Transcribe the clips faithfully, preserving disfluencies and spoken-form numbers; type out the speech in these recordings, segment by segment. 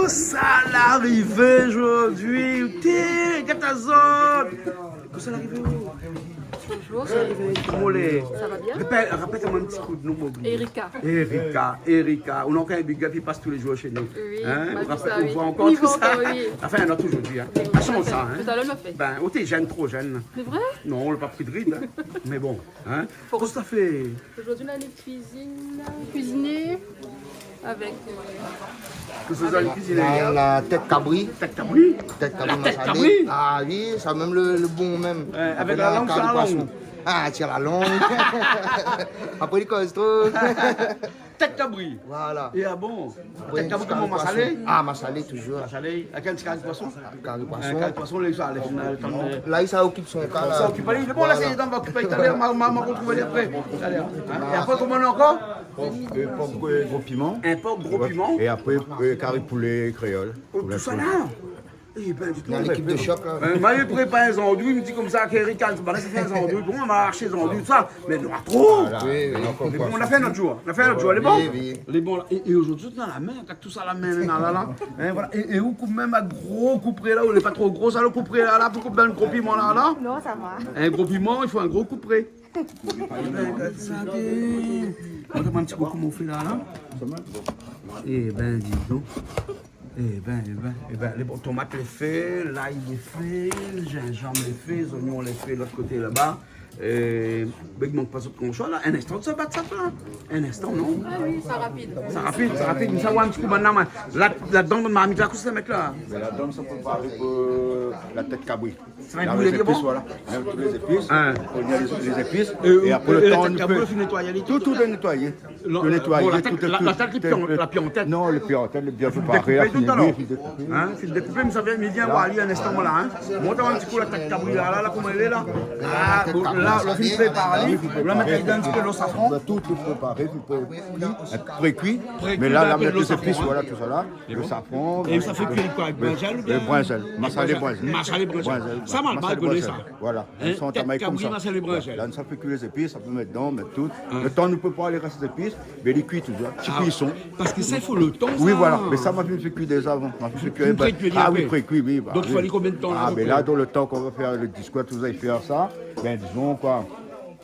Sa la arivé zordi, té, gèt azot. Kosa la arivé, oh ? Bonjour. Kosa la arivé, koman i lé ? Ça va bien ? Répèt, répèt amoin in ti kou d'non, mon. Erika. Erika, Erika. Ou na ankor in big up, i pas tou lé zour shé nou. Oui, ou rapèl, ou voi ankor tout sa. Anfin, nou la touzour di, in. Oui, la shanz sa, in. Tout à l'heure, on l'a fait. Bin, ou té zèn, tro zèn. C'est vrai ? Non, ou la pa pri de rid, in. Mé bon, in. Kosa ou la fé ? Aujourd'hui, on a une cuisine, cuisinée avec, euh, kosa zot la kuiziné ? La, la tèt kabri. Tèt kabri ? Tèt kabri masalé. La tèt kabri ? Ah oui, sa mèm le, le bon mèm. Apré, la lang, kari poison. Ah, tir la lang. Apré, li koz tro. Tèt kabri. Voilà. É ah bon ? Tèt kabri koman, masalé ? Ah, masalé touzour. Masalé, avèk in ti kari poison ? Kari poison. In kari poison, la, sa, la, la, la, sa i okip son ka, la. Sa i okip ali. Bon, la, voilà. Sé, nou va okipé talèr, ma, ma, ma rotrouv ali apré. Talèr. In ? É apré, koman ankor ? Por, euh, por, euh, gro piman. In por gro piman. Ouais. É apré, euh, kari poulé kréol. Oh, poulé tout sa kréol. La ? Eh bin, di amoin. Dan lékip de shok, la. Euh, ma la prépar in zandouy, mi di konmsa, Erika, banna sa fé in zandouy, koman ma arsh zandouy, tout sa. Mé non, tro. Voilà. Oui, oui. Mé bon, nou la fé in not zour. Nou la fé in not zour. Lé bon ? Oui, oui. Lé bon, la. É, é zordi, tout dan la min, kan tout sa la min, la, la, la. In, voilà. É, é ou koup mèm in gro koupré la, ou lé pa tro gro, sa, le koupré la, la, pou koup dan le gro piman la, la. Non, sa va. In gro piman, i fo in gro koupré. Sa, té. Montre amoin in ti kou koman ou fé la, la. Eh bin, di don. Eh bin, eh bin, eh bin, lé bon, tomat lé fé, lay lé fé, zinzanm lé fé, zoignon lé fé, lot koté laba. Euh, bin, i mank pa zot gran shoz la. In instan, sa bat sa la. In instan, non ? Ah oui, sa rapid. Sa rapid, sa rapid. Mé sa, ouais, in ti kou, banna, moin. La, ladan, dan marmit la, kosa sa mèt la ? Mé ladan, sa préparé pou la tèt kabri. Sa va èt bouyé, lé bon ? Voilà. Mèt tout lé zépis. In. Nou mèt lé, lé zépis. É, é apré, é, le tan, la tèt kabri, nou fé, ou la nétoy ali ? Tout, tout lé nétoyé. Lo, tout nétoyé, bon, la tèt, tout, la, tout, la tèt, lé pi an, tout, la pi an tèt. Non, lé pi an tèt, lé bien préparé, la fini dékoupé, fini dékoupé. In, fini dékoupé, mé sa vien, mi vien voir ali in instan, voilà, in. Mont amoin in ti kou la tèt kabri la, la, la, koman i lé la ? Ah, bon, la, la fine prépar ali, la mèt ali dan in ti pé lo safran. Tout lé préparé, tout pré-, pré-kui. Pré-kui, mé la, la mèt lé zépis, voilà, tout sa la. Lé bon. Lo safran. É sa fé kui koi, avèk brinzèl oubien ? Brinzèl. Masalé brinzèl. Masalé brinzèl. Sa, ma la pa rigolé, sa. Voilà. In, tèt kabri, masalé brinzèl. La, sa fé kui lé zépis, sa pé mèt dedan, mèt tout. In. Le tan nou prépar le rès zépis, mé li kui touzour. Ti kuison. Ah, parske sa, i fo le tan, sa. Oui, voilà. Mé sa, ma la fé kui déza avan. Ma la fé kui, ah oui, pré-kui, oui, ba oui. Donk, fo konbien d'tan la, a pé pré ? Ah, mé la, dan le tan k'ou va fé le diskour, tout sa, i fé sa, bin, dizon, koi.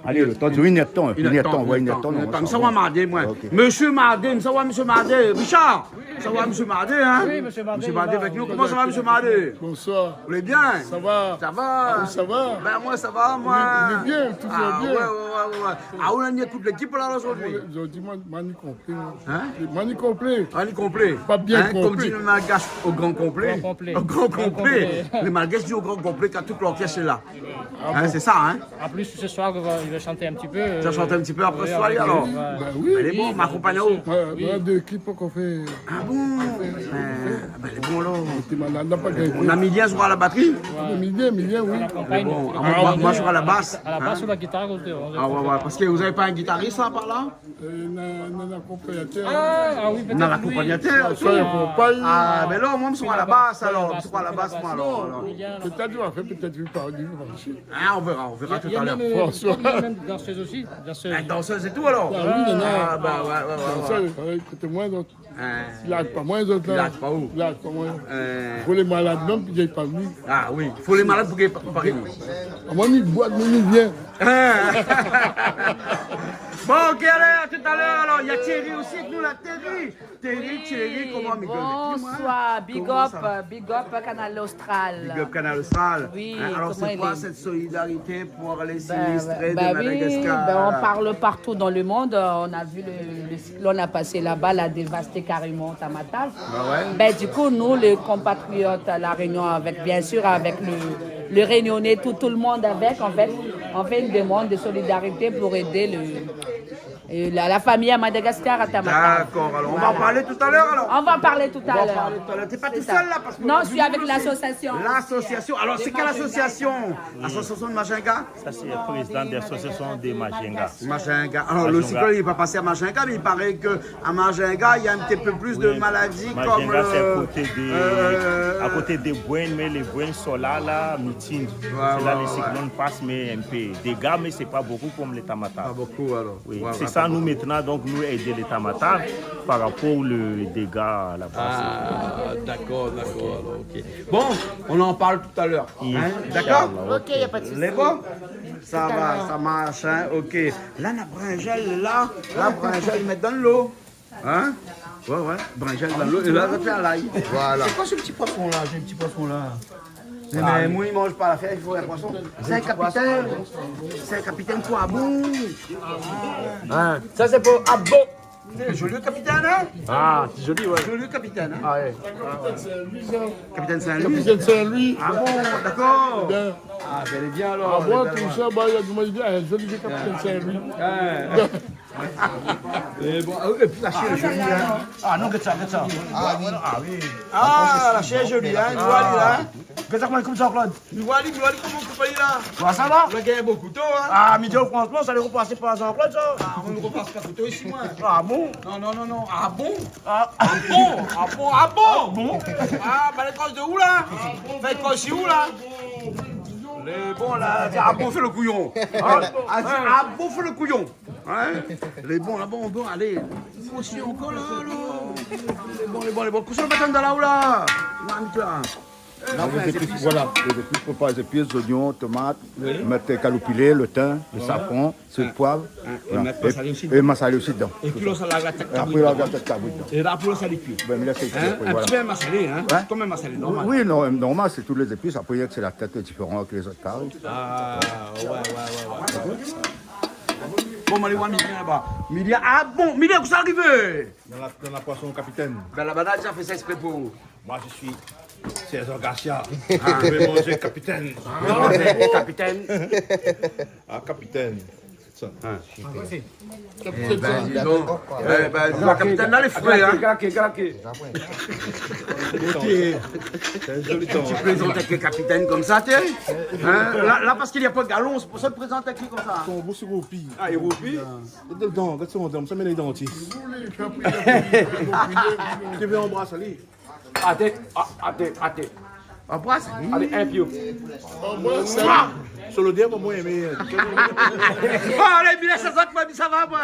Alé, le tan, in èr d'tan, in èr d'tan, ouais, in èr d'tan, non, sa va. Mé sa va, Mardé, moin. Ok. Mésyé Mardé, sa va, mésyé Mardé ? Richard, sa va, mésyé Mardé, in ? Oui, mésyé Mardé, mésyé Mardé lé la, avèk nou. Oui. Koman sa va, mésyé Mardé ? Bonsoir. Ou lé bien ? Sa va ? Sa va ? Ah oui, sa va. Bin, moin, sa va, moin. Ou lé, ou lé bien, tout va bien. Ah, ouais, ouais, ouais, ouais. Ah, ou la ni tout lékip la, la, zordi ? Zordi, moin, moin ni konplé, moin. In ? Moin ni konplé. Ah, ni konplé. Pa bien konplé. In, konm di le Malgash, o gran konplé. Gran konplé. O gran konplé. Gran konplé. Le Malgash i di o gran konplé, kan tout lorkès lé la. Ah bon ? In, sé sa, in ? En plus, ce soir, il va, il va chanter un petit peu, euh, tu vas chanter un petit peu après ce soir, alors ? Oui, oui. Bin oui, ma konpagn aou. Ouais, ouais, de ékip k'ou fé. Ah bon ? Bin, bin, lé bon, la. Té malad, la pa gingn. Nou na Milien sir la batri ? Ouais. Milien, Milien, oui. Lé bon. Ah, moin, moin, moin, sir la bas. À la basse ou la guitare, on se, on se... Ah ouais, ouais, parske zot na pa in gitaris, la, par la ? Euh, na, na, na akonpagnatèr. Ah, ah oui, pétèt. Na akonpagnatèr, oui. Sa i akonpagn. Ah, bin la, moin, mi sra a la bas, alor. Mi sra a la bas, moin, alor. Non, alor. Pétèt li va fé, pétèt li va pa, li va pa isi. Ah, on verra, on verra tout à l'heure. Il y a, il y a même, euh, François. Il y a même danseuse aussi, danseuse. Ah, une danseuse et tout, alors ? Ah oui, non, non. Ah, bah, ouais, ouais, ouais, ouais. Danseuse, ouais, koté moin, donk. Euh, i larg pa moin, zot la. I larg pa ou ? I larg pa moin. Euh. Fo lé malad mèm pou gingn pa vni. Ah oui, fo lé malad pou gingn pa, pa vni. Amoin, mi boi, mi, mi vien. Hein ? Bon, ok, allez, à tout à l'heure. Alors, il y a Thierry aussi avec nous, là. Thierry, Thierry, Thierry, comment, Miguel ? Bonsoir, big up, big up, Kanal Austral. Big up, Kanal Austral. Oui, alors, c'est quoi cette solidarité pour les sinistrés de Madagascar ? Ben oui, ben, on parle partout dans le monde. On a vu le, le cyclone a passé là-bas, l'a dévasté carrément Tamatave. Ah ouais ? Ben, du coup, nous, les compatriotes à La Réunion, avec, bien sûr, avec le, le Réunionnais, tout, tout le monde avec, en fait, on fait une demande de solidarité pour aider le, euh, la, la famille à Madagascar, à Tamatave. D'accord, alors on va en parler tout à l'heure, alors. On va en parler tout à l'heure. On va en parler tout à l'heure. T'es pas tout seul, là, parce que... Non, je suis avec l'association. L'association. Alors, c'est quelle association ? Association de Majunga ? Ça, c'est le président de l'association de Majunga. Majunga. Alors, le cyclone, il est pas passé à Majunga, mais il paraît que à Majunga, il y a un petit peu plus de maladies comme le, euh, Majunga, c'est à côté de, à côté de Bouen, mais les Bouen sont là, là, Miting. Ouais, ouais, ouais. C'est là, le cyclone passe, mais un peu de dégâts, mais c'est pas beaucoup comme le Tamatave. Pas beaucoup, alors. Oui, c'est ça, nous, maintenant, donc, nous aider le Tamatave par rapport le dégât là-bas. Ah, D'accord, d'accord, alors, ok. Bon, on en parle tout à l'heure, hein, d'accord ? Inch'Allah, ok. Ok, y a pas de souci. Lé bon ? Tout à l'heure. Ça va, ça marche, hein, ok. La, na brinzèl, la, la brinzèl, mèt dan lo. Hein ? Ouais, ouais, brinzèl dan lo. É la, sa fé a lay. Voilà. C'est quoi ce petit poisson-là ? J'ai un petit poisson là. Ah, mé oui. Mé moin, mi manz pa la fèy, i fo in poison. Sé in kapitèn. Sé in kapitèn pou Abon. Hein, sa sé pou Abon. Sé zoli kapitèn, hein ? Ah, sé zoli, ouais. Zoli kapitèn, hein ? Ah, ouais. Kapitèn Saint-Louis. Kapitèn Saint-Louis. Ah bon, d'accord. Bien. Ah, bel é bien alors. Ah, moin, tout sa, ba, la di amoin, li di, ah, zoli kapitèn Saint-Louis. Ah. É bon, ah oui, é pi la shèr lé zoli, hein. Ah non, gèt sa, gèt sa. Ah oui. Ah oui. Ah, la shèr lé zoli, hein. Voilà, hein. Gèt sa koman li koup, Jean-Claude. Mi voi ali, mi voi ali koman li koup ali la. Koman sa va ? Ou la gingn in bon kouto, hein. Ah, mi di aou fransman, sa lé ropas pa Jean-Claude, sa. Ah, on ne repasse pas couteau ici, moi. Ah bon ? Non, non, non, non. Ah bon ? Ah. Ah bon ? Ah bon ? Ah bon ? Ah bon ? Ah, ba, lé kos de ou la ? Fé kos si ou la ? Lé bon la, di Abon fé lo kouyon. Hein ? Ah, di Abon fé lo kouyon. Hein ? Lé bon la, bon, bon, alé. Osi ankor la, la. Lé bon, lé bon, lé bon. Kosa ou mèt andan la ou la ? Mami, toi. Non, lé zépis, voilà. Lé zépis, prépar lé zépis, zoignon, tomat, mèt kaloupilé, lo tin, lo safran, lo poiv. Hein, é mèt masalé osi dedan. É masalé osi dedan. É pi la, sa la, la tèt kabri dedan. Apré, la tèt kabri dedan. É la, pou sa, li kui. Bin, mi lès ali kui, voilà. In ti pé masalé, hein. Hein ? Konm in masalé normal. Oui, non, normal, sé tout lé zépis. Apré, sé la tèt lé diféran avèk lé zot kari. Ah, ouais, ouais, ouais, ouais. Bon, alé voir Milien laba. Milien, ah bon, Milien, kosa la arivé ? Dan la, dan la poison, kapitèn. Bin, la bann la déza fé sa ésprè pou ou. Moi, je suis César Garcia. Ah. Je vais manger capitaine. Ah, capitaine. Ah, capitaine. Ça. Ah, super. Eh ben, dis donc. Eh ben, dis donc, capitaine, là, les fruits, hein. Kraké, kraké, kraké. Ok. C'est un joli temps. Tu plaisantes avec le capitaine comme ça, t'es, hein ? Là, là, parce qu'il y a pas de galon, c'est pour ça que tu plaisantes avec lui comme ça. Ton beau, c'est roupi. Ah, il est roupi ? Regarde dedans, regarde son dent, ça met les dentistes. Tu veux embrasser, allez. Até, a-, até, até. Anbras. Alé, in pié. Mouah ! Sur le dé, moin, moin, mé, euh, bon, alé, mi lès sa, sa va, moin.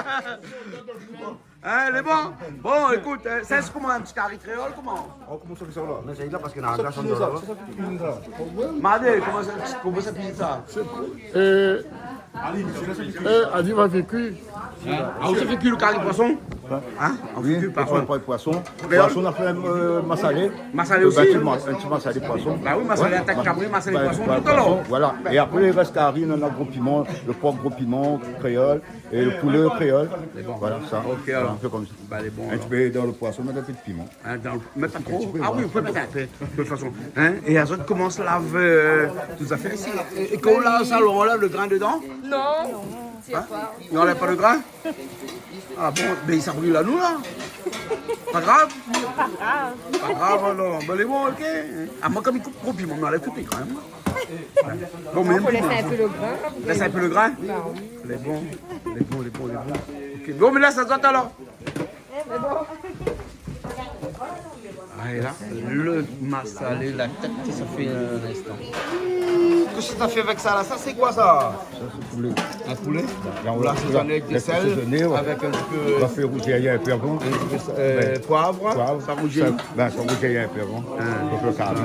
Hein, lé bon ? Bon, ékout, hein, sa sé koman, in ti kari kréol, koman ? Oh, koman sa i fé sa, la ? Non, sé la, parske na in glas an dé la. Sa, sa, sa, sa. Madé, koman sa, koman sa i fé sa ? Euh, Eh, Adi va fé kui. Hein ? Ah, ou sa fé kui lo kari poison ? Hein ? Oui, poison, pa poison. Poison, nou la fé, euh, masalé. Masalé osi ? In ti ma-, in ti masalé poison. Bah oui, masalé atak kabri, masalé poison, tout à l'heure. Voilà. É apré, i rès kari, nou na gro piman, lo por gro piman kréol é lo poulé kréol. Voilà, sa. Ok, alor. Voilà, nou fé konmsa. Bah, lé bon, alor. In ti pé dan lo poison, mèt in pé de piman. Hein, dan lo, mé pa tro. In ti pé, ah oui, ou pé mèt in pé, de tout fason. Hein, é azot i komans lav, euh, tout zafèr isi. É, é kan ou lav sa, ou anlèv lo grin dedan ? Non, sé pa. Hein ? I anlèv pa lo grin ? Ah bon, bin sa i bril anou la. Pa grav. Pa grav. Pa grav, alor. Bin, lé bon, ok. Ah, moin, konm mi koup gro piman, mi anlèv tout lo grin. Bon, mé lès in pé lo grin. Lès in pé lo grin ? Bah oui. Lé bon, lé bon, lé bon, lé bon. Ok. Bon, mé la, sa i sort alor. Ah, é la, lo masalé, la tèt, sa fé in instan. Kosa ou la fé avèk sa, la ? Sa, sé koi, sa ? Sa, sé poulé. In poulé ? La, ou la asézoné avèk de sèl, avèk in ti pé, ou la fé rouzir in pé avan. In ti pé, euh, poiv. Poiv. Sa rouzir. Sa, bin, sa rouzir in pé avan. Hein. Donk, lo kari.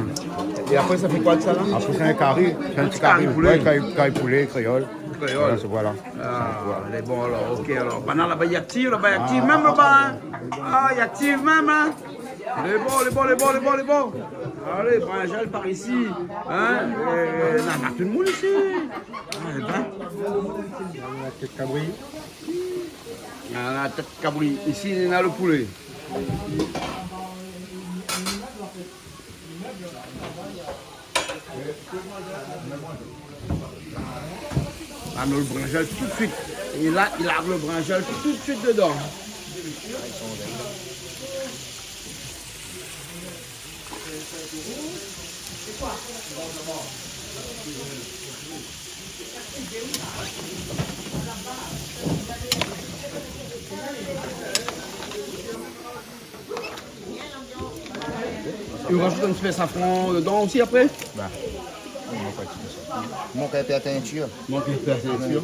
É apré, sa fé koi de sa, la ? Apré, sé in kari. Sé in ti kari poulé. Ouais, kari, kari poulé kréol. Kréol. Voilà, sé, voilà. Ah, lé bon, alor, ok, alor. Banna laba i aktiv, laba i aktiv mèm, laba, hein. Ah, i aktiv mèm, hein. Lé bon, lé bon, lé bon, lé bon, lé bon. Alé, brinzèl par isi. Hein ? Euh, na, na tout lo moun isi. Ah, é bin. La tèt kabri. Ah, la tèt kabri. Isi, na lo poulé. La, nou mèt lo brinzèl tout de suit. É la, i lav lo brinzèl tout de suit dedan. É ou razout in ti pé safran dedan osi apré ? Bah, i mank in ti pé sa. I mank in pé la teinture. I mank in pé la teinture.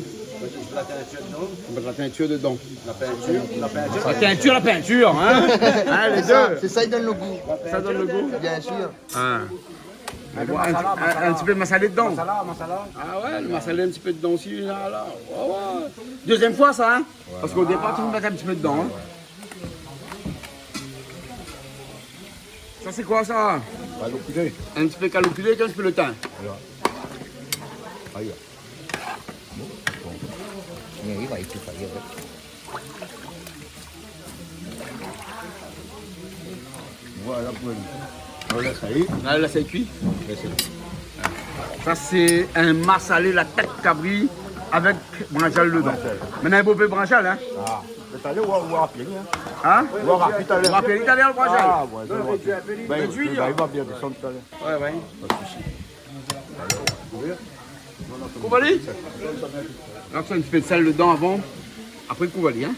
La teinture dedans. La teinture, la teinture. La teinture, la peinture, hein. Hein, les deux. Sé sa i donn lo gou. Ça donne le goût. Bien sûr. Ah. Mé bon, in, in, in ti pé masalé dedan. Masala, masala. Ah ouais, le massalé un petit peu dedans aussi, là, là. Ouais, ouais. Deuxième fois, ça, hein. Parce qu'au départ, tu mets un petit peu dedans, hein. Ça, c'est quoi, ça ? Kaloupilé. Un petit peu kaloupilé, un petit peu le thym. Voilà. Aïe. Bon, bon. Mé oui, va étoufé avèk. Voilà pou li. Voilà, sa y est. Là, là, c'est cuit. Là, c'est bon. Ça, c'est un massalé la tête cabri avec brinjal dedans. Brinjal. Maintenant, un beau peu de brinjal, hein. Ah, mé talèr, ou va, ou va rapèl, hein. Hein ? Ou va rapèl talèr. Ou va rapèl talèr, le brinjal. Ah, ouais, je vois. Ben, ben, il va bien descendre talèr. Ouais, ouais. Pas de souci. Kouv ali. Razout in ti pé de sèl dedan avan. Apré, kouv ali, hein.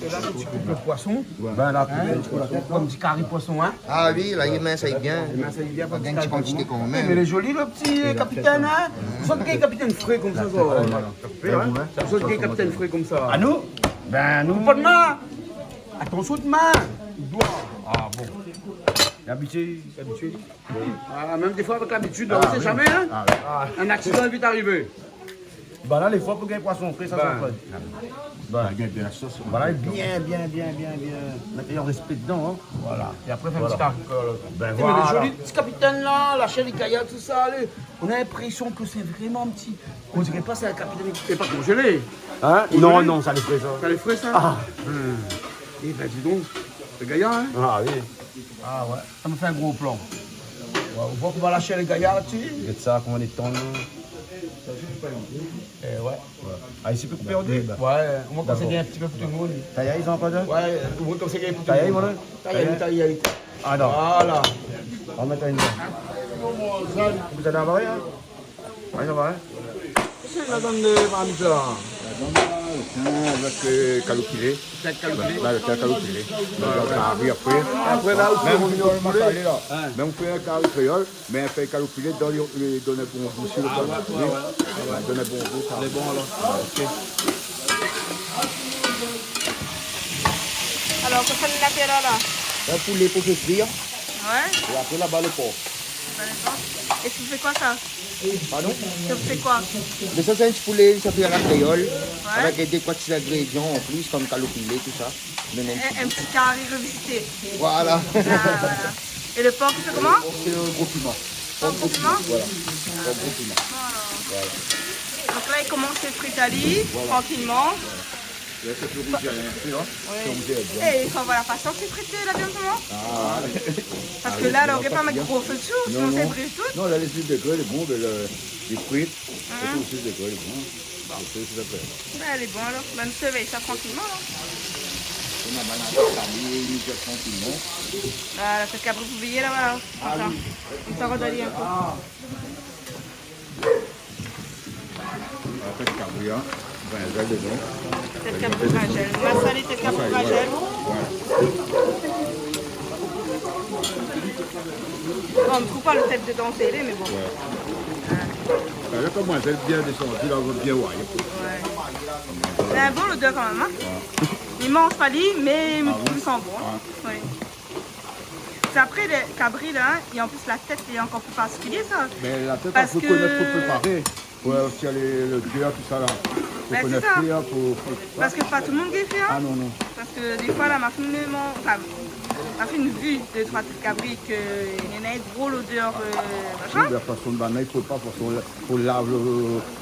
É la, kan ou koup lo poison, ben la, hein, ou koup konm in ti kari poison, hein. Ah oui, la, i minsh bien. I minsh bien, pa in ti kantité kan mèm. Mé lé zoli, lo ti, euh, kapitèn, hein. Zot i gingn kapitèn fré konmsa, sa. Voilà. Zot i gingn kapitèn fré konmsa. Ah, nou ? Ben, nou. Koup pa d'min. Atansion d'min. Doi. Ah bon. Labitid, labitid. Ah, mèm défoi avèk labitid, on sait jamais, hein. Ah, ouais. Un accident est vite arrivé. Ba la, lé for pou gingn poison fré, sa, sa fré. Ba, gingn bien la sos, voilà, bien, bien, bien, bien, bien. Mèt in respé dedan, hein. Voilà. É apré, fé in ti kari. Ben voilà. Mé lé zoli ti kapitèn la, la shèr lé gayar, tout sa, lé, on a l'impression que c'est vraiment un petit, on dirait pas c'est un capitaine, lé pa konzélé. Hein ? Non, non, sa lé fré, sa. Sa lé fré, sa ? Ah. Hmm. Eh ben, dis donc, c'est gaillard, hein ? Ah oui. Ah ouais. Sa i fé in gro plan. Ouais, ou voi koman la shèr lé gayar, ti. Gèt sa, koman li tann. Eh ouais. Ah, isi, pé koupé an dé ? Ouais, omoin konmsa, i gingn in ti pé pou tout lo moun. Tay ali ankor, hein ? Ouais, omoin konmsa, i gingn pou tout lo moun. Tay ali, voilà. Tay ali, tay ali. Ah non. Voilà. On va mettre une. Vous allez avoir, hein ? Ouais, ça va, hein ? Kosa la donn, euh, parmi sa ? La donn, euh, avèk, euh, kaloupilé. Tèt kaloupilé. Ba, lo tèt kaloupilé. Mé donk, sa i ariv apré. Apré, la, ou fé lo massalé, la. Hein. Mèm ou fé in kari kréol, mé fé kaloupilé, donn, donn in bon gou si lo kaloupilé. Ah ouais, ouais, ouais. Donn in bon gou, sa. Lé bon, alor. Ok. Alor, kosa nou la fé la, la ? La, poulé pou fé frir. Ouais. É apré, laba, lo por. Par exemple. Et tu fais quoi, ça ? Pardon ? Ça fait quoi ? Mé sa, sé in ti poulé, sa fé a la kréol, avèk dé troi ti ingrédian an plis, konm kaloupilé, tout sa. Mé in ti, in ti kari revisité. Voilà. Ah, voilà. Et le porc, tu fais comment ? Sé lo gro piman. Porc gro piman ? Voilà. Porc gro piman. Voilà. Donc là, il commence à frit ali, tranquillement. Là, c'est plus rouge, hein, tu vois. Ouais. C'est rouge, bien. Eh, il faut avoir la patience, c'est frit la viande, comment ? Ah. Parce que là, alors, on peut pas mettre gros feu dessus, sinon ça brûle tout. Non, la, les huiles de grès, lé bon, mé le, les frites, c'est aussi huile de grès, lé bon. Bon. C'est, c'est après. Ben, lé bon, alors. Ben, nou survèy sa tranquilman, la. On a banane salée, nous gère tranquillement. Voilà, c'est ce qu'après, vous veillez là, voilà. Ah oui. Comme ça, on va aller un peu. Ah. La tèt kabri, hein. Brinzèl dedan. Tèt kabri, brinzèl. Masalé tèt kabri, brinzèl. Ouais. Bon, nou trouv pa lo tèt dedan, sé lé, mé bon. Ouais. Sa i fé ke brinzèl bien désann, la, bien, ouais. Ouais. Sé in bon lodèr kan mèm, hein. Ouais. Mi manz pa li, mé mi trouv i san bon. Ah bon ? Ouais. Sé apré, le kabri, la, hein, é an plis, la tèt, lé ankor pli partikilié, sa. Mé la tèt, parce que fo konèt pou préparé. Fo tir le, le kèr, tout sa, la. Fo konèt fèr, fo, fo, hein. Parce que pa tout lo moun i fé, hein. Ah non, non. Parce que défoi, la, ma fine, anfin, ma fine vu dé troi tèt kabri ke néna in gro lodèr, euh, machin. Oui, mé la fason de banna, i fo pa, fo, fo lav le,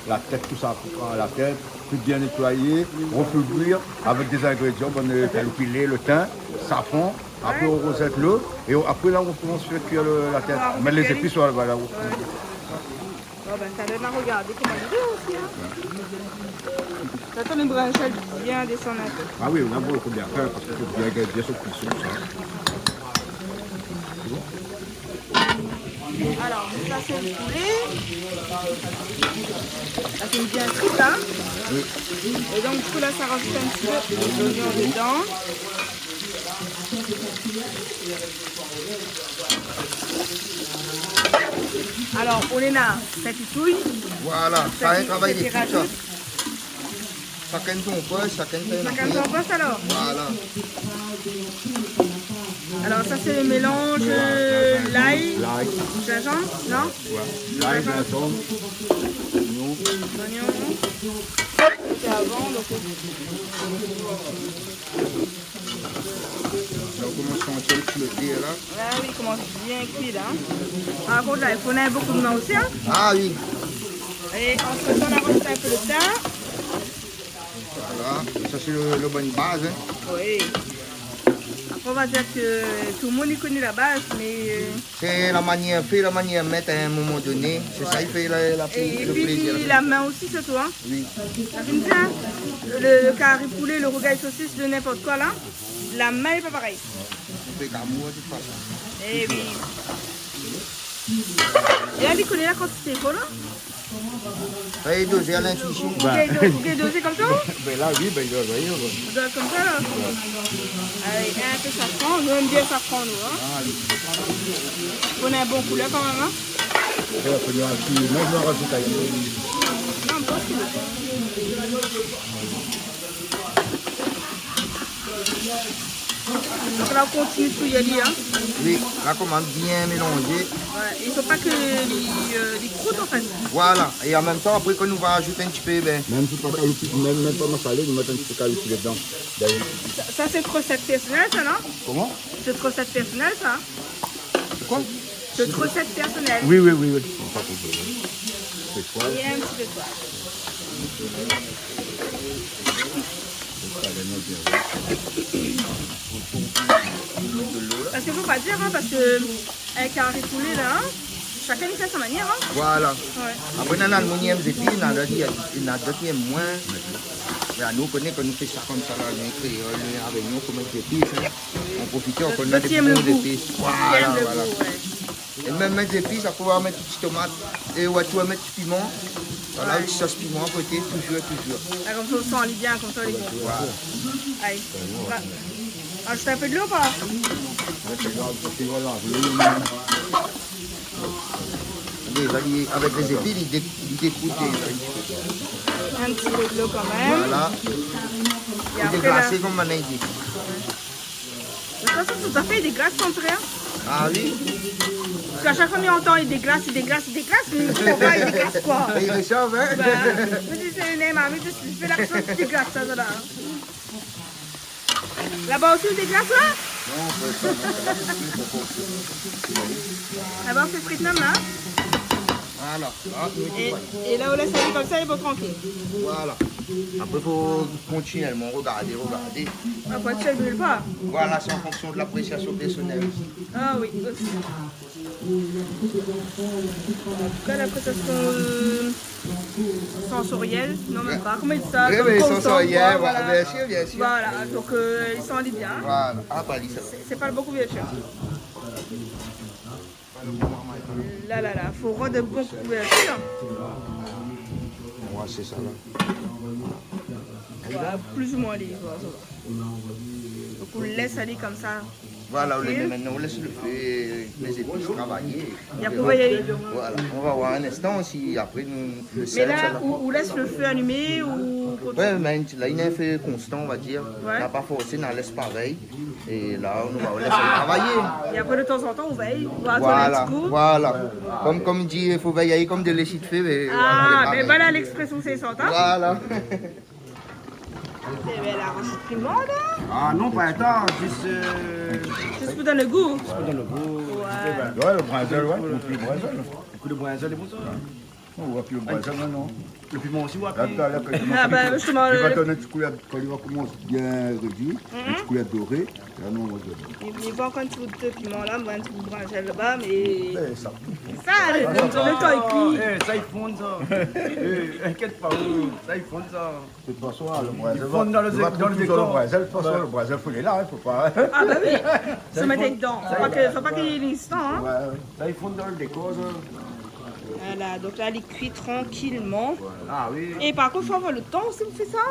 la tèt, tout sa, fo pran la tèt, tout bien nétoiyé, rekouvèr avèk dé zingrédian, bon, euh, kaloupilé, le tin, safran, Apré, on rozèt lo, é on, apré, la, on komans fé kui le, la tèt. Apré, on va fé kui ali. Mèt lé zépis, voilà, voilà. Ouais. Bon, ben, talèr, nou va rogardé koman li lé osi, hein. Ouais. Sa, atann, lo brinzèl bien désann in pé. Ah oui, la, bon, fo bien fèr, parske fo bien gingn bien son kuison, sa. Alors, ça, c'est le poulet. Ça, c'est bien cuit, hein. Oui. Et donc, du coup, là, ça rajoute un petit peu d'oignon dedans. Alors, on est là, ça titouille. Voilà, ça, ça i travay, i rajoute. Shakinn son pos, shakinn son pos. Shakinn son pos, alors. Voilà. Alors, ça, c'est le mélange, euh, l'ail, l'ail, gingembre, non ? Ouais. L'ail, gingembre, oignon. Oignon. C'est avant, donc, la, i komans a santi lo ti lé la. Ah oui, i komans bien kui la. Par kont la, i fo in bon kou d'min osi, hein. Ah oui. Et entre-temps, on rajoute un peu de thym. Voilà, sa sé lo, lo bon baz, hein. Oui. Après, on va dire que tout le monde i koné la baz, mais, euh, sé la manièr fé, la manièr mèt à un moment donné. Sé sa i fé la, la, et, et puis, la min osi, sé tou, hein. Oui. Sa i vien bien. Le, le kari poulé, le rougay sosis, le n'importe quoi, là. La min lé pa parèy. Ouais. I fé kamour, de tout fason. Eh oui. É ali koné la kantité i fo la ? Sa lé dozé à l'intuition. Ou gingn do-, ou gingn dozé konmsa ? Ben la, oui, ben, i doi, i doi. Ou doi konmsa la ? Ouais. Alé, in pé safran, nou èm bien safran, nou, hein. Ah, oui. Pou in bon koulèr kan mèm, hein. Voilà, fo nou rajout, moin, mi rajout ali. Non, pa tro. Donc là, on continue de cuire, hein. Oui, la i komans bien mélanzé. Ouais, i fo pa ke li, euh, li krout, en fait. Voilà, é an mèm tan, apré, kan nou va azout in ti pé, ben, mèm si pa kaloupilé, mèm, mèm pa masalé, nou mèt in ti pé kaloupilé dedan. Ben oui. Ça, ça, c'est votre recette personnelle, ça, non ? Comment ? C'est votre recette personnelle, ça, hein ? Sé koi ? Sé out rosèt pèrsonèl. Oui, oui, oui, oui. Sé koi ? É in ti pé d'poiv. Parske fo pa dir, hein, parske avèk in kari poulé la, hein, shakinn i fé a son manièr, hein. Voilà. Ouais. Apré, nana d'moun i èm zépis, nana d'ot i, nana d'ot i èm moin. Mé anou, koné, kan nou fé sa konmsa la, nou kréol, nou La Rényon, koman zépis, hein. Nou profit, nou mèt dé ti gou zépis. Voilà, voilà. Dot i èm lo gou, ouais. É mèm, mèm zépis, apré, ou va mèt ti tomat, é ou va tou mèt ti piman. Voilà, ouais, ti sos piman a koté, toujour, toujour. La, konmsa, ou san ali bien, konmsa, lé bon. Voilà. Alé. Rajout in pé dolo ou pa ? Déza, li, avèk lé zépis, li dé-, li dékrout déza. In ti pé dolo kan mèm. Voilà. É apré, déglasé la, konm banna i di. Mé sa, sa, sa fé déglas san rien. Ah oui. Parske a shak foi mi antan, i déglas, i déglas, i déglas, mé mi konpran pa, i déglas koi ? I réshof, hein ? Bin, mi di, sé in marmit, mi fé la shoz, i déglas sa, sa la. Laba osi, i déglas la ? Non, on peut pas, non, ça va, c'est trop compliqué. Laba, sé frit mèm la. Voilà. Ah, oui. É, é la, ou lès ali konmsa, lé bon, trankil. Voilà. Apré, fo kontinièlman rogardé, rogardé. Apré, ou bril pa. Voilà, sé an fonksion de laprésiasion pèrsonèl osi. Ah oui, osi. An tou ka, laprésiasion, euh, sansorièl, non, mèm pa. Koman i di sa ? Oui, konm, oui, konm sansorièl, san, voilà, voilà, bien sûr, bien sûr. Voilà, donk, euh, i san ali bien. Voilà. Ah, pa li sa. Sé, sé pa lo bon kouvertir. La, la, la, fo rod bon kouvertir. Ouais, sé sa la. Voilà, plis ou moin, lé, voilà, sa va. Donk, ou lès ali konmsa. Voilà, ou lès, mé mintnan, ou lès lo fé, lé zépis travay. É apré, ou va alé. Voilà, on va voir un instant si apré nou, lo sèl, la, sa la. Mé la, ou, ou lès lo fé alimé ou... Ouais, mé la, néna in fé konstan, on va dir. Ouais. Na pa forsé, na lès parèy. É la, nou va lès travay. É apré, de tanzantan, ou vèy, ou va tourn in ti kou. Voilà, voilà. Konm, konm di, fo vèy konm de léshifé, mé... Ah, voilà, mé voilà, lèksprésion sé sort, hein. Voilà. Sé bèl, la, sé piman, la. Ah non, pa atann, zis, euh, zis pou done lo gou. Zis pou done lo gou. Ouais. Ouais, lo brinzèl, ouais, lo kou d'brinzèl. Lo kou d'brinzèl, lé bon, sa. Non, ou va pi lo brazèl, non ? Lo piman osi, ou va pi. La, talèr, kan li va, ah, ben, justement, li va, euh, donn in ti koulèr, kan li va komans bien rédui, in ti koulèr doré, la, non, ou va donn. Li, li va ankor in ti bout de piman la, in ti bout de brazèl laba, mé... Eh, sa. Sa, alé, ah, sa, sa i kui. Eh, sa i fonn, sa. Eh, inkièt pa, sa i fonn, sa. De tout fason, le brazèl, i fonn dan le, dan le dékor. De tout fason, le brazèl, fo lé la, in, fo pa. Ah, ben oui. Sa i fonn. Fo pa ke, fo pa ke li lès tan, in. Ouais. Sa i fonn dan le dékor, sa. Voilà, donk la, li kui trankilman. Ah oui. É par kont, fo avoir le tan osi pou fé sa.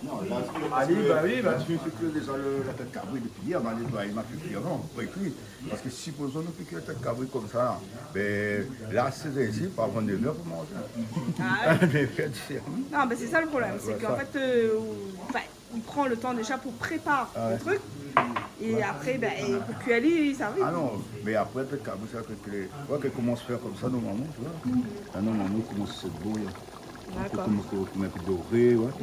Non, la, sé... Ah oui, ben oui, ben. Parske mi fé kui déza le, la tèt kabri dopi yèr, mé li, li la kui avan, pou kui. Parske sipozon nou fé kui la tèt kabri konmsa, ben, la, sé isi, pa avan nèv èr pou manzé. Ah ouais. Nèv èr, dix èr. Non, ben, sé sa le problèm, sé ke an fèt, euh, ou, anfin, i pran le tan déza pou prépar le truk. Ah ouais. É apré, ben, é pou kui ali, sa ariv. Ah non, mé apré, tèt kabri, sa, ke, ke, ouais, ke komans fé konmsa, normalman, tu vois. Ah non, normalman, i komans èt bon, ya. Dakor. Komans mèt doré, ouais.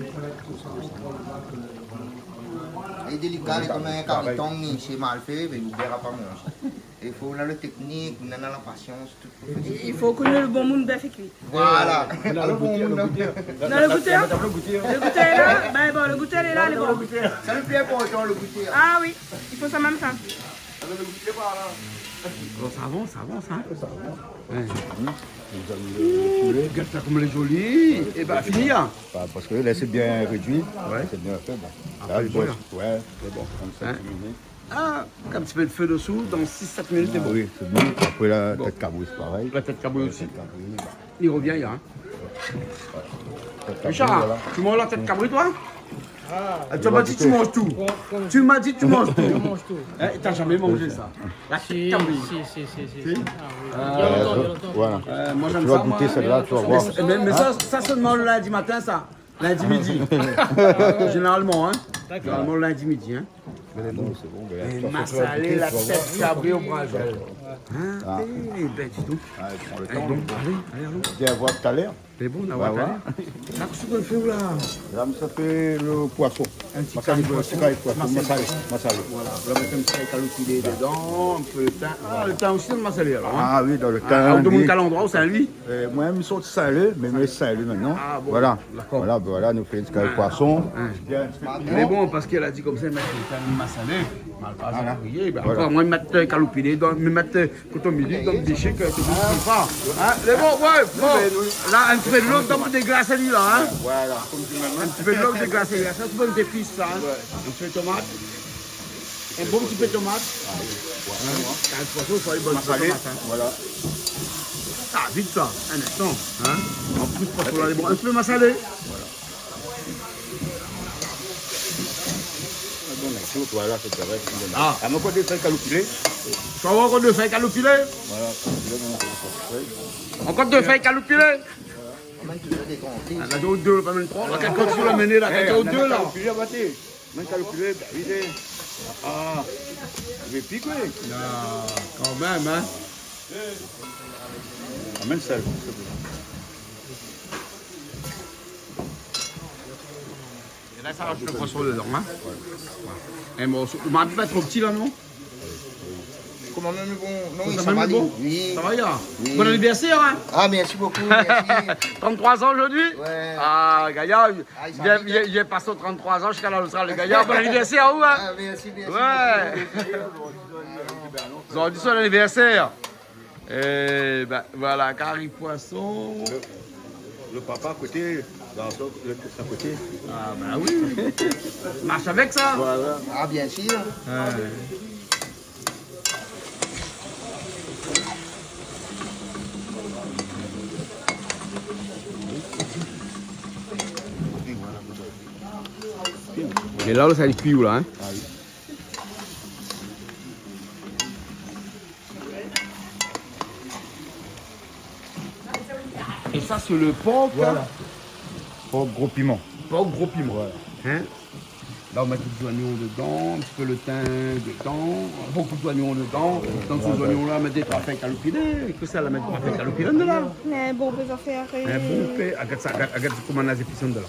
Lé délika, lé konm in kari tang, sé mal fé, mé nou bèra pa manzé. I fo, ou na le teknik, ou na la pasians, tout. I fo koné le bon moun bien fé kui. Voilà. Alor, bon moun, non. Alor, goutèr, alor, goutèr. Non, le goutèr. Le goutèr la, ben, bon, le goutèr lé la, lé bon. Sa le pli inportan, le goutèr. Ah oui, i fo sa mèm, sa. Alor, le goutèr, voilà. Bon, sa avans, sa avans, in. Sa avans. Ouais. Gèt sa konm lé zoli. É ben, fini, in. Ba, parske la, sé bien rédui. Ouais. Sé bien fé, bon. Apré, la, bon, voilà. Ouais. Sé bon. Trant-sink minit. Ah, in ti pé de fé desou, dan sis, sèt minit, sé bon. Ah oui, sé bon. Apré, la tèt kabri, sé parèy. La tèt kabri osi. Tèt kabri, ba. Li revien, la, in. Voilà. Tèt kabri, voilà. Richard, tu manges la tête cabri, toi ? Ah. Ah, tu m'as dit tu manges tout. Quand, quand... Tu m'as dit tu manges tout. Je mange tout. Hein, t'as jamais mangé ça ? La tête cabri. Si, si, si, si, si. Si ? Ah oui. Ah. Il y a longtemps, il y a longtemps. Voilà. Euh, moi, j'aime ça, moi. Tu vas goûter celle-là, tu vas voir. Mais, mais, mais ça, ça seulement le lundi matin, ça. Lundi midi. Généralement, hein. D'accord. Généralement, lundi midi, hein. Mais bon, c'est bon, mais là, de toute façon, tu vas goûter, tu vas voir. Masalé, la tête cabri au bras. Hein ? Ah. Eh ben, dis donc. Ah, prends le temps, bon, allez, allez, allons. Viens voir tout à l'heure. Lé bon, nou va voir talèr. Bah, voilà. La, kosa ou fé la ? La, mi sa fé le poisson. In ti kari poisson. Masalé, masalé, masalé. Voilà. Ou la mèt in ti kari kaloupilé dedan, in pé le tin. Ah, le tin osi, dan le masalé, alor, hein ? Ah oui, dan le tin, oui. Ah, ou domoun kèl landroi, ou Saint-Louis ? Euh, moin, mi sort Saint-Leu, mé mi lé Saint-Leu maintenant. Ah bon, d'accord. Voilà. Voilà, ben voilà, nou fé in ti kari poisson. Hein. Bien, in ti pé de piman. Lé bon, parske la di konmsa, i mèt le tin masalé. Mal pa sa, oui, ben, voilà. Ankor, moin, mi mèt, euh, kaloupilé, donk, mi mèt, euh, koton mili, donk, déshé, ke sé bon, sé pa. Hein, lé bon, ouais, bon. La, in ti pé de lo, donk, déglas ali la, hein. Voilà. In ti pé de lo, déglas ali la. Sa, sé bon, zépis, sa, hein. Ouais. In ti pé tomat. In bon ti pé tomat. Hein. Kan poisson, fo in bon ti pé tomat, hein. Masalé, voilà. Ah, vit sa, in instan, hein. An plis, poisson la, lé bon. In ti pé masalé. Voilà. Ah bon, mé tout, voilà, sé korèk, sé bon. Ah. Ah, mé ankor dé fèy kaloupilé. Ou sa avoir ankor dé fèy kaloupilé ? Voilà, kaloupilé, bon, ankor dé fèy. Ankor dé fèy kaloupilé ? Ah, la, dé, pa mèm troi. La, kèl koté ou la mené la, kèl koté ou la. Kaloupilé, abaté. Mèm kaloupilé, ben, oui, sé... Ah, lé pik, oui. Ah, kan mèm, hein. Amèn sèl, s'il te plaît. É la, sa rajout le poisson dedan, hein. In morso. Ou mèt pa tro pti la, non ? Koman mèm, lé bon ? Non, sa va, lé bon ? Oui. Sa va, ya ? Oui. Bon anniversaire, hein. Ah, merci beaucoup, merci. Trente-trois ans aujourd'hui ? Ouais. Ah, gayar, li lé pasé trente-trois ans ziska la Australie, le gayar. Bon anniversaire à vous, hein. Ah, merci, merci beaucoup. Ouais. Zordi sé son anniversaire. Eh ben, voilà, kari poisson. Le, le papa à côté, garçon, le, à côté. Ah, ben oui. Marche avec ça. Voilà. Ah, bien sûr. Ouais. É la, sa i kui la, hein. Ah oui. É sa, sé le por, hein ? Voilà. Por gro piman. Por gro piman. Voilà. Hein ? La, ou mèt lé zoignon dedan, in ti pé le tin dedan, bonpé zoignon dedan. Dann sé zoignon la, mèt dé troi fèy kaloupilé. Kosa la mèt troi fèy kaloupilé dedan la ? In bonpé zafèr, euh. In bonpé, agard sa, agard, agard koman na zépis dedan la.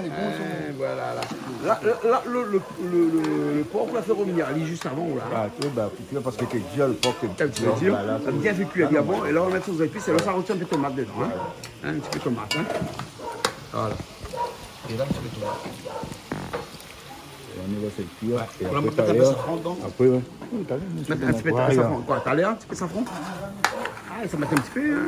hein, lé bon, son. Eh, voilà, la. La, la, la, le, le, le, le, le por, ou la fé rovnir ali zis avan, la, hein. Ah, tu vois, bah, tu vois, parske té dir, le por, té... Té dir, la, la, la, bien fé kui ali avan, é la, ou mèt son zépis, é la, sa razout in pé tomat dedan, hein. Voilà. Hein, in ti pé tomat, hein. Voilà. É la, in ti pé tomat. É nou va fé kui. Ouais. É apré, talèr, apré, ouais. Mèt in ti pé safran, koi, talèr, in ti pé safran. Ah, sa mèt in ti pé, hein.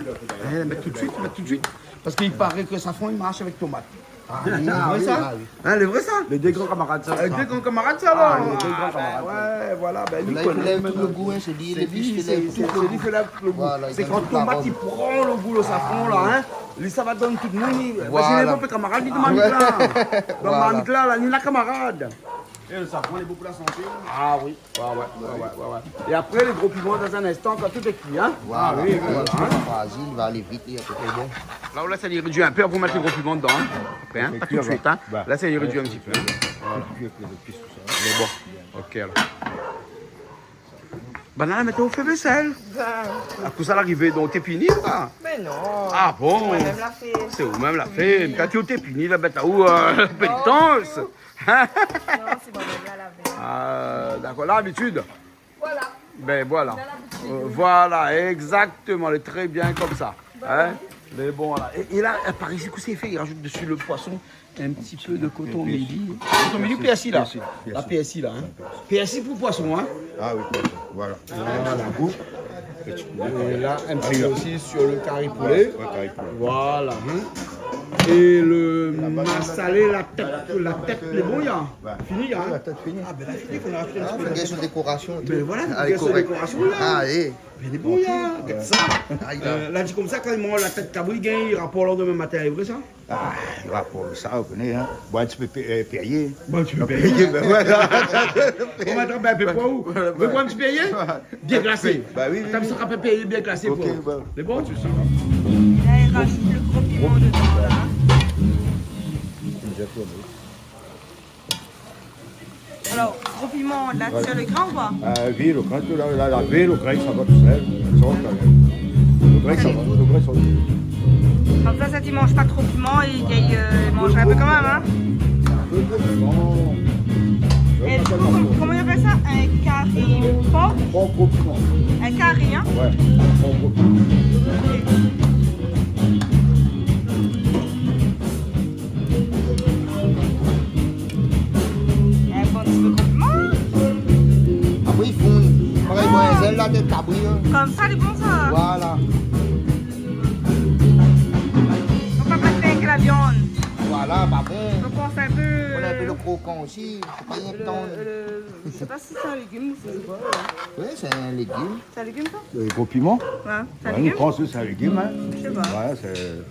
Eh, mèt tout de suite, mèt tout de suite. Parske i paré ke safran, i marsh avèk tomat. Ah, oui, ah, oui. Hein, lé vré, sa ? Lé dé gran kamarad, sa. Lé dé gran kamarad, sa, la. Ah, lé dé gran kamarad, ouais. Ouais, voilà, ben, li i koné tout lo gou, hein, sé li, sé li, sé li i fé lèv tout lo gou. Voilà, li done tout la rob. Sé kan tomat i pran lo gou, lo safran, la, hein. Li, sa va done tout moun, li, parske lé bon pou kamarad, li, dan marmit la. Dan marmit la, la, li la kamarad. É lo safran lé bon pou la santé. Ah oui, ouais, ouais. É apré, lé gro piman dan in instan, kan tout lé kui, hein. Voilà. Ah oui, oui, voilà, hein. Frazil, li va alé vit, li, apré, bon. La, ou lès ali rédui in pé, apré ou mèt lé gro piman dedan, hein. Apré, hein, pa tout de suite, hein. Lès ali rédui in ti pé, hein. Voilà. Mé bon, ok, alor. Banna la mèt o fé vésèl. Bah. Akoz sa la arivé, donk, té pini, ou pa ? Mé non. Ah bon ? Sé moin mèm la fé. Sé ou mèm la fé. Kan ou té pini, la mèt aou, euh, pénitans. Non, sé moin mèm la lavé. Ah, dakor. Labitid. Voilà. Ben voilà. On a l'habitude, oui. Euh, voilà, exactement. Lé tré bien konmsa. Bah oui. Hein ? Mé bon, la. É, é la, par isi, kosa i fé ? I razout dési lo poison in ti pé de koton mili. Koton mili, pèrsi, la. Pèrsi, pèrsi. La pèrsi, la, hein. Pèrsi pou poison, hein. Ah oui, poison, voilà. Voilà. Gou. É la, in ti pé osi sur le kari poulé. Ouais, kari poulé. Voilà, hein. É lo masalé, la tèt, la tèt, lé bon, ya. Ouais. Fini, ya, hein. La tèt fini. Ah, ben la, fini, fo la fé in ti pé. Ah, fo gingn son dékorasion, tout. Ben voilà, fo gingn son dékorasion, la. Ah, é. Mé lé bon, ya. Gard sa. Ah, li la. Euh, la di konmsa, kan i manz la tèt kabri, i gingn rapor lo landemin matin, lé vré, sa ? Ah, rapor sa, ou koné, hein. Boir in ti pé pé-, euh, Périé. Boir in ti pé Périé. Périé, ben voilà. Ou va atrap in pé pou ou. Voilà, voilà. Ou vé boir in ti Périé ? Ouais. Bien glasé. Bah oui, oui, oui. Atann, sa, in pé Périé bien glasé pou ou. Ok, bon. Lé bon, tu sais. La, i razout lo gro piman dedan, la. Alor, gro piman, la, ouais, sur le grain ou pas ? Euh, oui, lo grin, tout la, la, la, oui, lo grin, sa va tousèl. Sa va tousèl. Lo grin, sa va, lo grin, sa va. Konmsa, sak i manz pa tro piman, i, i, euh, i manz in pé kan mèm, hein ? In pé gro piman. É du coup, com-, comment on appelle ça ? Un curry porc ? Porc gros piment. Un curry, hein ? Ouais, porc gros piment. Ok. É, bon, ti pé gro piman. Apré, i fonn. Parèy, ah, bon, zèl la tèt kabri, hein. Konmsa, lé bon, sa. Voilà. Fo pa mèt rienk la viann. Voilà, pa bon. Fo pans in pé. Fo in pé lo krokan osi. Fo pa rienk tann. Le, le, je sais pas si c'est un légume ou c'est quoi, euh. Oui, c'est un légume. C'est un légume, ça ? Le gros piment ? Ouais, c'est un légume ? Ouais, je pense que c'est un légume, hein. Je sais pas. Ouais, c'est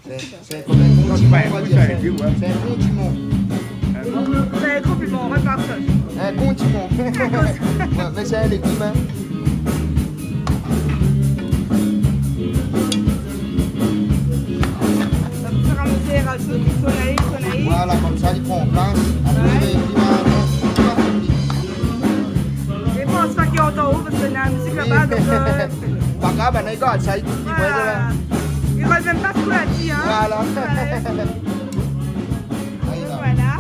C'est, c'est comme un condiment, on va dire. C'est un, c'est un légume, ouais. C'est un condiment. Un quoi ? C'est un compliment, on va le faire. Un condiment. Ouais, mais c'est un légume, hein. Au fur et à mesure, rajoute son ail, son ail. Voilà, konmsa, li pran plas. Apré, ouais, li va, li va, li va fini. Lé bon, sé pa ki antann aou, parske na la mizik laba, donk, euh, pa grav, banna i gard sa, i, i, voilà. Voilà. I rod mèm pa sak ou la di, hein. Voilà. Ouais. Aïe, là. Voilà,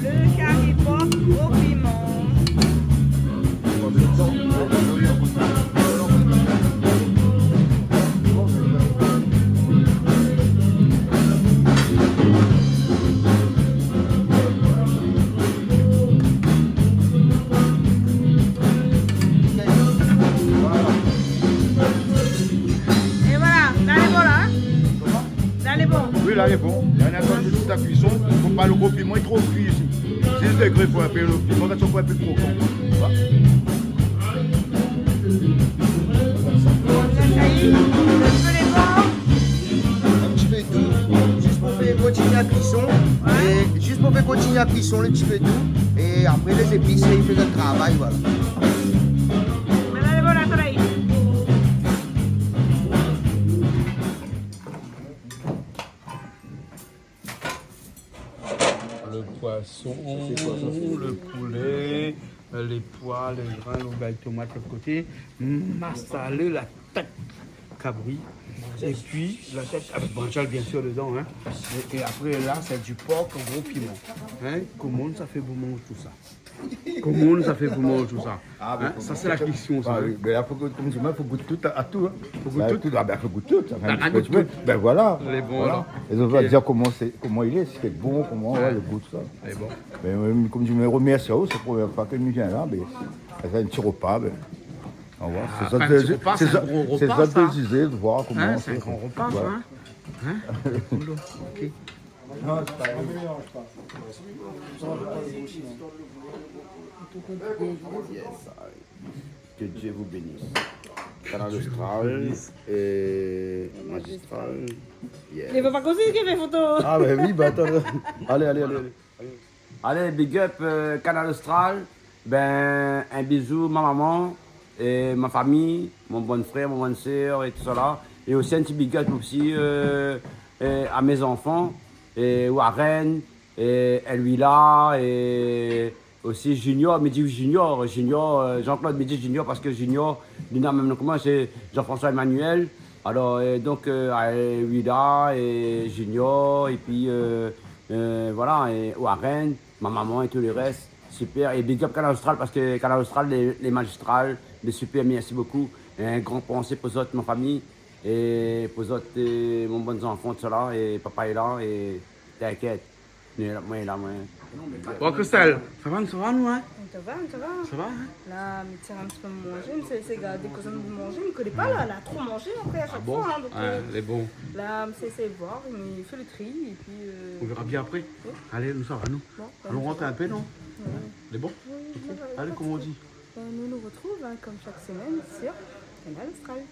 le curry porc au piment. É voilà, la lé bon la, hein ? Koman ? La lé bon. Oui, la lé bon. La, la, la, tout la kuison. Fo pa lo gro piman lé tro kui isi. Sis dégré, fo in pé lo piman, kan i fo in pé krokan. Tu vois ? Sa i lé, lo fé lé fort. In ti pé dou, zis pou fé kontinyé la kuison. Ouais. É Zis pou fé kontinié la kuison in ti pé tou. É apré, lé zépis i fé le travay, voilà. Le poisson, le poulet, les pois, les grains, le gars de tomate de l'autre côté. Massalé, la tête cabri. Et puis la tête avec branchal, bien sûr, dedans, hein. Et, et après, là, c'est du porc au gros piment. Hein ? Koman sa fé pou manz tout sa ? Koman sa fé pou manz tout sa ? Ah, mé sa sé la kuison, sa, hein. Mé la, fo gout, konm di, fo gout tout a, a tout, hein. Fo gout tout. Ah ben, fo gout tout. Sa fé in ti pé tout. Ben voilà. Lé bon, voilà. É zot va dir koman sé, koman i lé, si sé bon, koman le gou, tout sa. Lé bon. Mé, mé, konm di, mi romèrsi aou, sé la promièr foi ke mi vien la, mé sa fé in ti ropa, ben, ou va voir. Ah, sé in ti ropa, sé in gro ropa, sa. Sé sa, dézizé de voir koman sé. Hein, sé in gran ropa, sa, hein. Voilà. Hein ? OK. Non, sé pa gré. Yes, I. Que Dieu vous bénisse. Kanal Austral et magistral. Yes. I vé pa koz, i fé foto. Ah, ben oui, ben attends. Allez, allez, allez, allez. Allez, big up, euh, Kanal Austral. Ben, un bisou, ma maman, et ma famille, mon bon frère, mon bonne sœur et tout ça là. Et aussi un petit big up aussi, euh, euh, à mes enfants, et Warren, et Elwila, et aussi Junior, mi di Junior, Junior, euh, Jean-Claude, mi di Junior, parce que Junior, li na mèm non ke moin, sé Jean-François Emmanuel. Alors, euh, donc, euh, Elwila, et Junior, et puis, euh, euh, voilà, et Warren, ma maman et tout le reste. Super. Et big up Kanal Austral, parce que Kanal Austral, les, les magistrales, les super, merci beaucoup. Et un grand pensée pour zot, ma famille, et pour zot, euh, mon bon zanfan, tout sa la, et papa lé la, et t'inquiète. Moin lé la, moin lé la, moin. Bon, Christelle, sa va, sa va, nou, hein ? Sa va, sa va. Sa va, hein ? La, mi tir in ti pé manzé, mi sé, sé gardé kosa nou manzé, mi koné pa la, la tro manzé apré a shak foi, hein, donk, euh, lé bon. La, mi sé, sé voir, mi fé le tri, et puis, euh, on verra bien après. Oui. Allez, nou sava, nou. Bon, alon rant in pé, non ? Ouais. Lé bon ? Oui, ça va, pas de souci. Allez, comme on dit. Ben, nous nous retrouvons, hein, comme chaque semaine sur Kanal Austral.